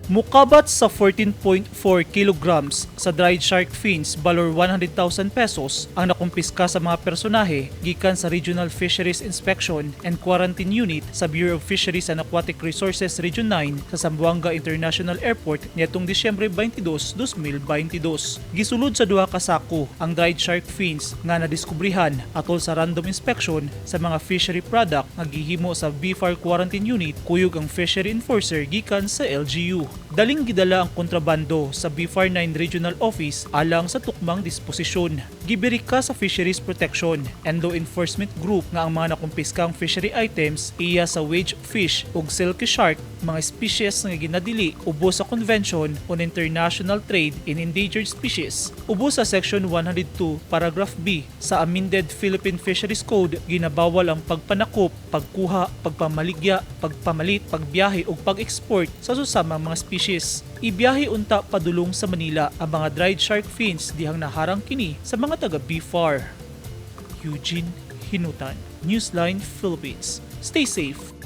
Mukabat sa 14.4 kilograms sa dried shark fins balor ₱100,000 ang nakumpiska sa mga personahe gikan sa Regional Fisheries Inspection and Quarantine Unit sa Bureau of Fisheries and Aquatic Resources Region 9 sa Zamboanga International Airport niadtong Disyembre 22, 2022. Gisulod sa duha ka sako ang dried shark fins nga nadiskubrihan atol sa random inspection sa mga fishery product nga gihimo sa BFAR Quarantine Unit kuyog ang fishery enforcer gikan sa LGU. Daling gidala ang kontrabando sa BFAR 9 Regional Office alang sa tukmang disposisyon. Gibirika sa Fisheries Protection and Law Enforcement Group nga ang mga nakumpiskang fishery items iya sa wedge fish ug silky shark, mga species nga ginadili ubos sa Convention on International Trade in Endangered Species. Ubos sa Section 102 Paragraph B sa Amended Philippine Fisheries Code, ginabawal ang pagpanakop, pagkuha, pagpamaligya, pagpamalit, pagbiyahe ug pag-export sa susamang mga species. Ibiyahe unta padulong sa Manila ang mga dried shark fins dihang naharang kini sa mga taga BFAR. Eugene Hinutan, Newsline Philippines. Stay safe.